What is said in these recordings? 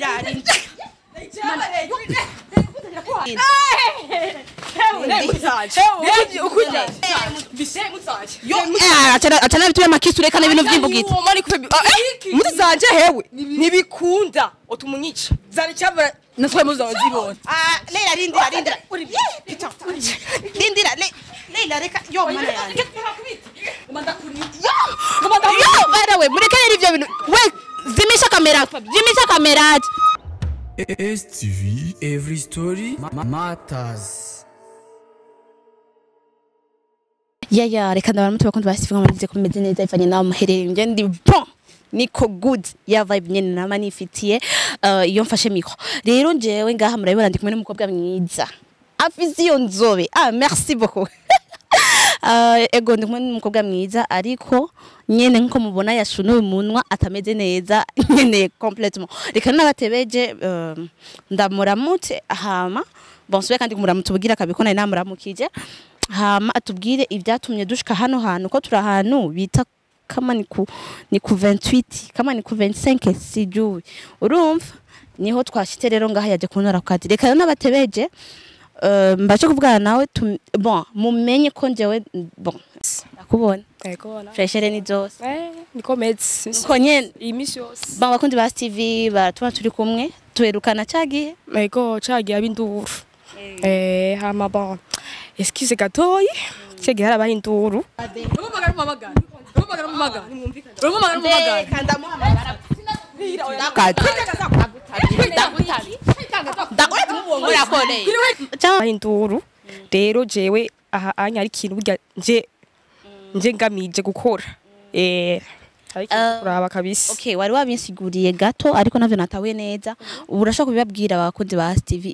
Rindira rindira. Achana vitu makisu reka n'ibintu by'imbugita. Muti zanje hewe nibikunda otumunyica zari cyabara natwe muzazibona. Ah Leila rindira rindira. Rindira Leila reka yo mana yanjye. Yo bana we mureke rero ivyo bintu we zimisha kamera zimisha kamera. STV Every Story Matters. Ya ya reka ndabaramutse bakunzi ba STV nkomeze kumeze neza ifanye nawe muherereye nje ndi bon niko good ya vibe nyene nama nifitiye iyo mfashe micro rero njewe ngaha murabibona ndi kumwe n'umukobwa mwiza afise iyo nzobe ah merci beaucoup. Ego ndi kumwe n'umukobwa mwiza ariko nyene nko mubona yashunuye umunwa atameze neza nyene complètement reka nabatebeje ndamuramutse hama bonsoir kandi kumuramutse ubugira kabikona namuramukije hama atubwire ibyatumye dushika hano hantu ko turi ahantu bita kama ni ku 28 kama ni ku 25 sijui urumva niho twashitse rero ngaha yaje kuntora kazi reka rero nabatebeje mbaje kuvugana nawe bon mumenye ko njewe bon nakubona yego na freshere ni zose niko meze ko nyene imisi yose bon bakundi ba TV baratuma turi kumwe tuherukana cagiye yego cagiye abinduru hama bon excuse gatoyi cagiye harabaho induru induru rero jewe aha anya ari ikintu burya nje ngamije gukora kuraba kabisa. Okay wari wabinsiguriye gato ariko navyo natahuye neza urashaka kubibabwira abakunzi ba TV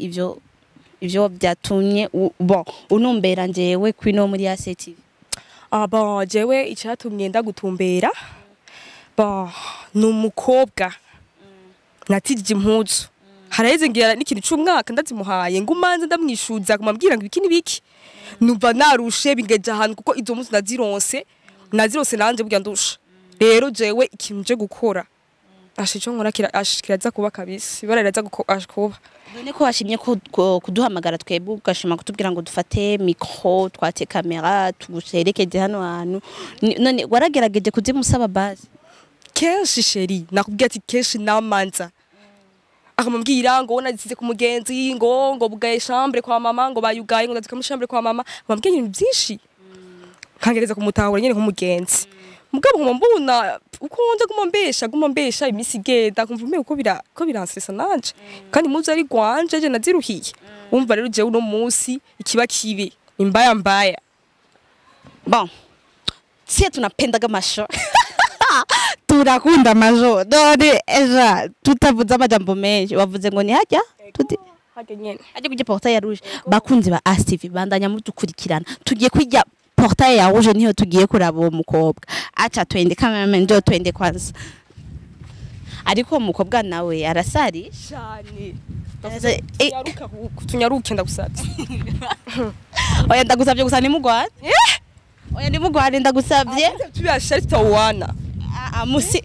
ivyo byatumye bon unumbera njewe kwino muri ya TV. Ah bon jewe icyatumye ndagutumbera bon numukobwa natijije impuzu haraheze ngira n'ikintu c'umwaka ndazimuhaye ngumanze ndamwishuza kumambwira ngo ibiki nibiki numva narushe bingeje ahantu kuko izo mpuzu nazironse nanje burya ndusha rero jewe ikintu nje gukora ashico nkora kiraza kuba kabisa ibara riraza kuba. None ko washimye ko kuduhamagara twebwe ugashima kutubwira ngo dufate micro twate kamera tuguserekeze hano hantu none waragerageje kuzimusaba base kenshi sheri nakubwiye ati kenshi namanza akamubwira ngo nazisize ku mugenzi ngo bugaye chambre kwa mama ngo bayugaye ngo ndazika mu chambre kwa mama bambwiye ibintu byinshi nkangereza kumutahura nyene nk'umugenzi mugabo nkuma mbona uko nje guma mbesha imisi igenda kumva ume uko ko biransesa nanje kandi muzi ari gwanje je naziruhiye umva rero je uno munsi ikiba kibe imbaya mbaya bon sie tunapendaga masho turakunda majo none eja tutavuze amajambo menshi wavuze ngo ni hajya tuti hajya nyene hajya kujya portail ya rouge bakunzi ba ASTV bandanya mudukurikirana tugiye kujya portail ya rouge niyo tugiye kuraba uwo mukobwa acha twende kama ndio twende kwanza ariko umukobwa nawe arasari cyane tunyaruka huko tunyaruke ndagusabye oya ndagusabye gusa nimugwane oya nimugwane ndagusabye tubiyashari tutawana musi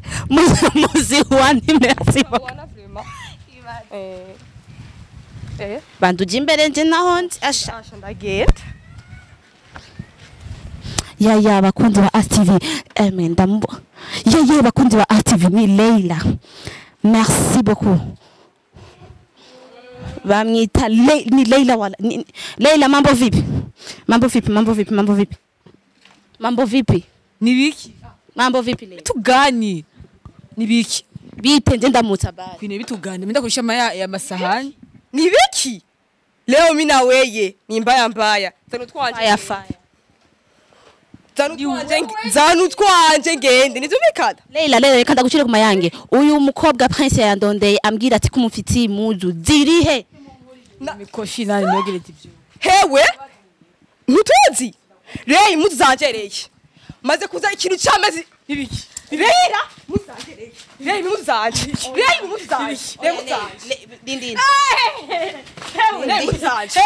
wani merci beaucoup banduje imbere nje naho nzi asha ndagenda ya bakunzi ba ASTV ndambo ya bakunzi ba ASTV ni Leila merci beaucoup bamwita ni Leila wala Leila mambo vipi mambo vipi mambo vipi mambo vipi mambo vipi ni biki mambo vipi Leila tugani ni biki bite nje ndamutsa bari kwine bitugani minda kurisha maya ya masahani ni biki leo mimi na weye ni mbaya mbaya zanu twanje fire fire zanu twanje ngende nizumvikana Leila reka ndagucire ku mayange uyu mukobwa Prince yandondeye ambwira ati kumufitiye impuzu zirihe mikoshi nani nogeretse ivyo hewe mutuzi rey impuzu zanje rey maze kuza ikintu cy'amezi ibiki Leila muzanje rey muzanje rey muzanje rey muzanje dindindi rey muzanje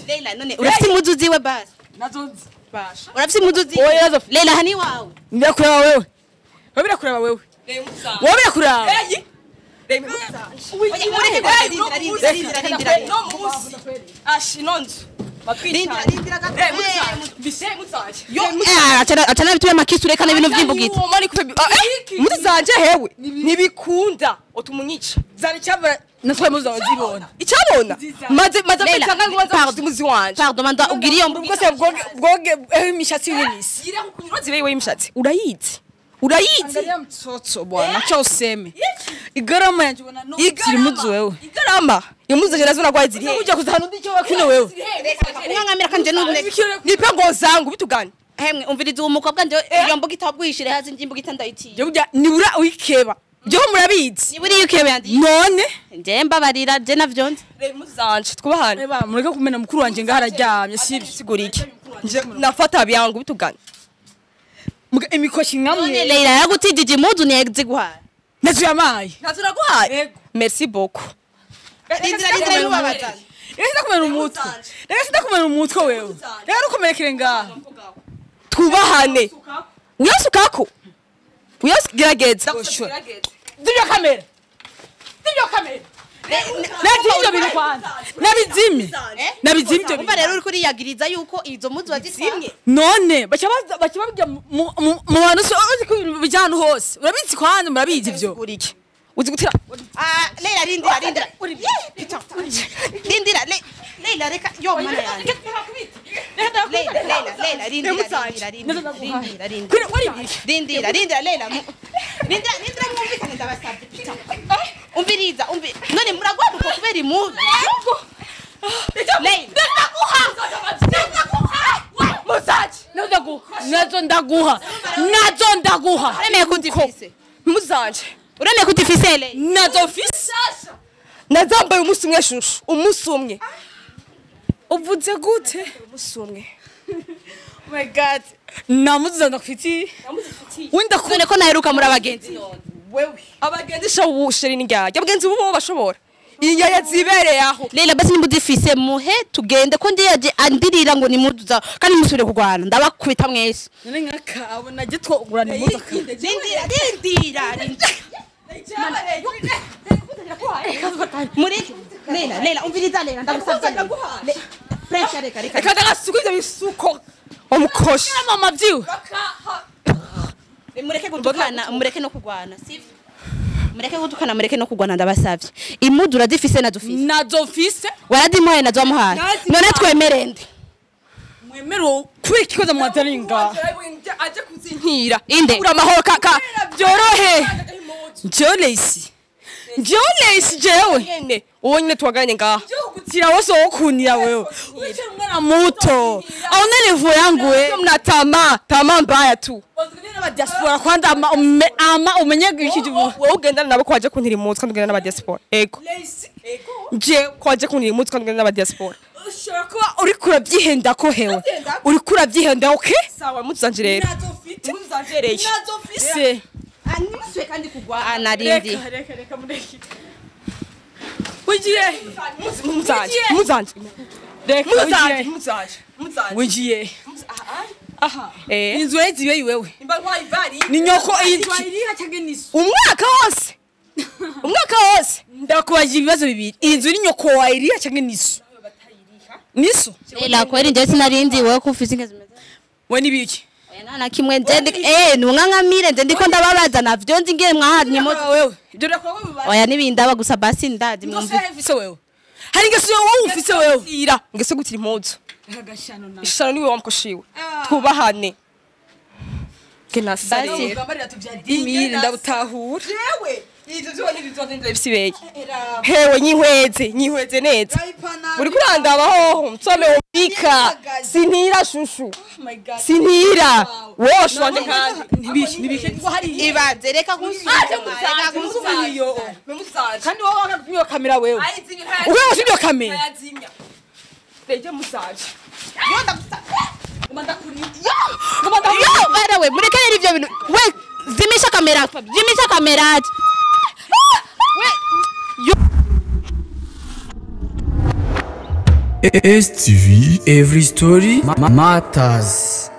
Leila none urafite impuzu ziwe basi nazo basha urafite impuzu ziwe Leila hani wawe ndakuraba wewe. Wewe birakuraba wewe. Rey muzanje Wewe birakuraba. Rey Rindira. No musi. Ashinonzo. Rindira, rindira gato. Yo, achana bituye makisu reka n'ibintu vy'imbugita. Muti zanje hewe nibikunda otumunyica. Zari cyabara natwe muzawe zibona. Icabona maze maze Leila, cyangwa ngo maze muzi wanje. Pardon, manda ugira iyo mbugita. Bwose bwoge bwoge imishatsi y'ubunisi. Gira kunyura zibewe imishatsi. Urayizi. Urayizi. Angalia mtoto bwana, acha useme. Igarama yanje ubona no ziri muzu wewe. Igarama. Imuzi nazo nagwaye ziri he. Ujya kuzana undi cyo wakino wewe. Umwangamira kanje n'ubuneke. Nipe ngo zangu bitugane. Hemwe umviriza uwo mukobwa nje iyo mbugita wabwishire hazi nje imbugita ndayitiye. Je burya nibura uyikeba. Je murabizi. Nibura iyo ukeba yandi. None Nje mbabarira je navyonze. Reba muzi zanje twubahane. Eba mureke kumena mukuru wanje ngahararyamye sivyo. Sigura iki? Nje nafata byangu bitugane. Muga imikoshi None nkamwe. Leila yagutijije impuzu ntiyaziguhaye. Nazo yamaye. Nazo naguhaye. Merci beaucoup. Rindira rindira yubabaza. Reka sindakumena umutwe. Reka sindakumena umutwe wewe. Reka rukomerekere ngaha. Twubahane. Uyasukako. Uyasigerageza. Zimya kamera. Zimya kamera. Nabizimye bintu kwanza. Nabizimye. Nabizimye ibyo Umva bintu. rero uri kuriyagiriza yuko izo mpuzu wazitwaye. None baca babwira mu bantu se uzi ko ibintu bijya ahantu hose. Urabizi kwanza murabizi ibyo. Sigura iki? Uzi gutira. Ah, Leila rindira rindira. Rindira Leila reka yo mana yanjye. Leila Leila Leila rindira rindira rindira rindira. Rindira rindira Leila. Rindira rindira mwumvikane ndabasabye pita. Umviriza umvi none muragwaduka kubera impuzu. Leila ndaguha. Muzaje. Nazo ndaguha. Nazo ndaguha. Uremeye kutifise. Muzanje. Uremeye kutifise Leila. Nazo fise. Nazambaye umunsi umwe shushu. Umunsi umwe. Uvuze gute? Umunsi umwe. Oh my god. Namuziza ndakufitiye. Wenda ku None ko naheruka muri abagenzi none. wewe. Abagenzi sha sheri n'indyarya. Abagenzi bubo bashobora. Inyaya zibereye aho. Leila basi nimudifise muhe tugende ko ndiye yaje andirira ngo nimuduza kandi musubire kugwana ndabakubita mwese. None nkaka abona gitwo ugurana imodoka. Rindira rindira rindira. Muri Leila Leila umviriza Leila ndagusabye. Pressure reka reka. Reka ndagasuka ivyo bisuko. Omukoshi. Mama vyiwe. Mureke gutukana mureke no kugwana sivyo? Mureke gutukana mureke no kugwana ndabasavye. Imudu uradifise na dufise. Nazo fise. Waradimuhaye nazo wamuhaye. None twemere nde? Mwemero kubera ikikoza mwataringa. Aje kuzinkira. Inde. Ura amahoro kaka. Byorohe. Njyewe Leisi. Njyewe Leisi jewe. Nyene. Uwo nyene tuwaganye ngaha. Gutira wose wokunira wewe. Uche mwana muto. Aona level yangu we. Mna tamaa, tamaa mbaya tu. Aba diaspora kwanza ama umenye iki Wewe ugendana nabo ko waje kuntira impuzu kandi ugendana n'aba diaspora. Ego. Nje ko waje kuntira impuzu kandi ugendana n'aba diaspora. Ushobora kuba uriko urabyihenda ko hewe. Uriko urabyihenda okay? Sawa muzanje rero. Muzanje rero. Nazo fise. Animuswe kandi kugwana rindi. Reka reka mureke. Ugiye. Muzanje. Muzanje. Reka Muzanje. ugiye. Muzanje. Muzanje. Ugiye. Aha. Eh. Inzu yazibe wewe. Imba ntwaye ivari. Ni nyoko inzu ayiriha cyangwa niso. Umwaka wose. Umwaka wose. Ndakubaza ibibazo bibiri. Inzu ni nyoko wayiriha cyangwa niso. Niso. Leila kweri nje sinarindi wewe ko ufise ingezo zimeze. We nibiki? Oya nta kimwe nje ndi nunkankamire nje ndiko ndababaza navyo nzi ngiye mwahanye mo. Wewe. Ibyo ndakubaza bibaza. Oya nibindaba gusa basi ndazi mwumvi. Mwumvi ufise wewe. Hari ingeso wowe ufise wewe. Ira ngese gutira impuzu. Agashano na. Ishano niwe wamukoshiwe. Twubahane. Kenasa. Basi. Imire ndabutahura. Jewe ivyo vyo nibyo ndabisibeye. Hewe nyihweze, nyihweze neza. Uri kurandaba hoho mtsome ubika. Sinira shushu. Sinira. Wosho wanje kandi. Nibiki nibiki. Ibaze reka kunsuma. Reka kunsuma. Memusaje. Kandi wowe wakakunywa kamera wewe. Ayizimya. Uwe wasibyo kamera. Ayazimya. Reje musaje. Yo ndagusa. Yo bana we mureke rero ivyo bintu. We zimisha kamera. Zimisha kamera. We yo STV Every Story Matters.